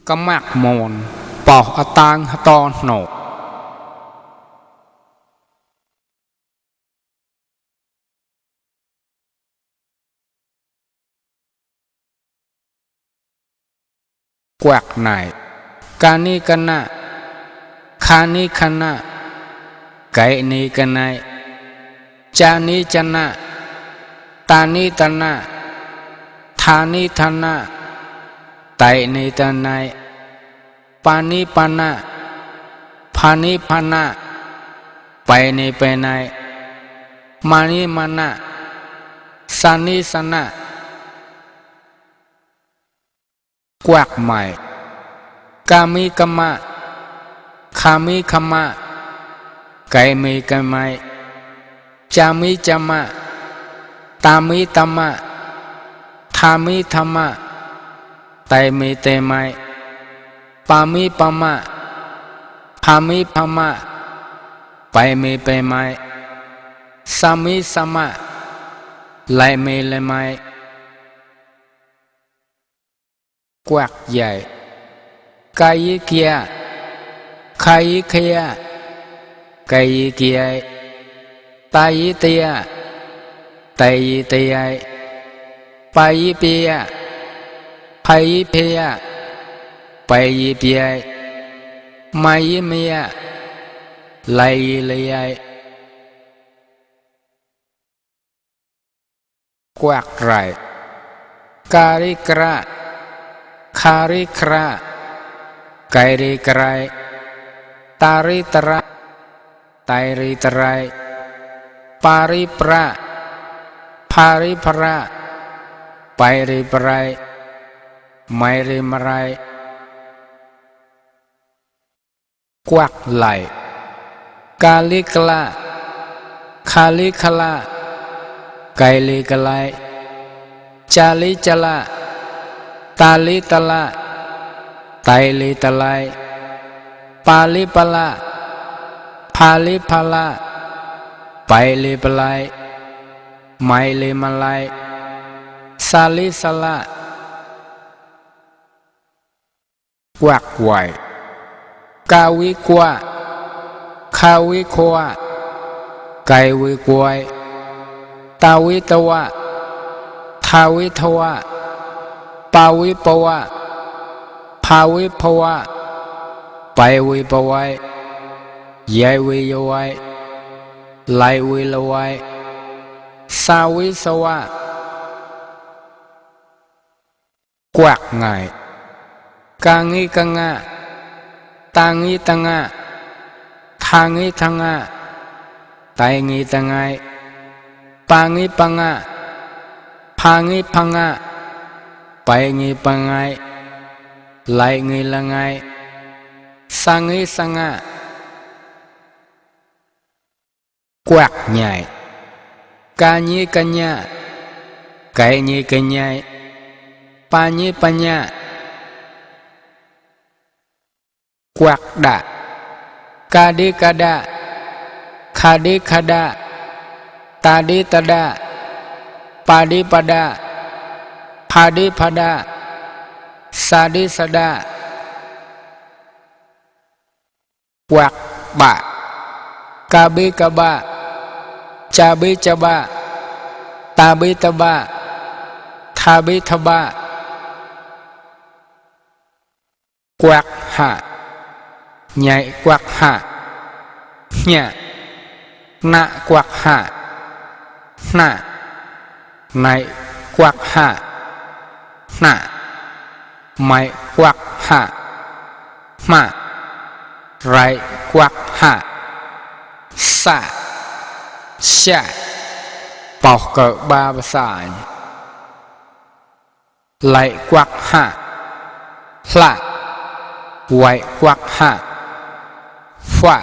ก็มักมอนปอกอตางตอนหนกกวักไหนกานิกันนะคานิคณะไกนิกันไนจานิจนะตานิตนะทานิธนะไตนิตนายปานิปานะพานิพานะไปนิไปนายมานิมานะสานิสนะกวักใหม่กามิกมะขามิขมะไกมิไกไมจามิจามะตามิตามะทามิธรรมะไตมิเตไมปามิปามะภามิภามะไปมิไปไมสามิสมะไลมิไลไมกวักใหญ่กายิเกียขายิเคียกายิเกียตายิเตียไตยิเตียปายิเปียพายิเปียไปยิเปียมายิเมียไลยิเลียกวักไรการิกระคาริคระไกริกรายตาริตระไตริตรายปาริประภาริพระไปริปรายไมริมรายกวักไหลกาลิกละคาลิคละไกลิกไลจาลิจละตาลิตละไตลิตไลปาลิปละภาลิภละไปลิปไลไมลิมไลสาลิสละกวักไหวกาวิกวะคาวิควะไกวิกวยตาวิตวะทาวิทวะปาวิปวะภาวิภวะไปวิปวัยยายวิยวัยไลวิลวัยสาวิสวะกวักไงกางิกังะตางิตังะทางิทังะไตงิตังไงปางิปังะพางิพังะไปงิปังไงไลงิละไงสังงิสังะกวักใหญ่กาญิกัญญะไกญิกัญญะปาญิปัญญะกวักดะกาดิกาดะคาดิคาดะตาดิตดะปาดิปดะภาดิภดะสาดิสดะกวักบะกาบิกบะจาบิจบะตาบิตบะทาบิทบะกวักหะใหญ่กวักหะเนี่ยนะกวักหะนะในกวักหะนะไม่กวักหะมาไรกวักหะสะชะปอกเกบาภาษาไหลกวักหะละไวกวักหะฟะ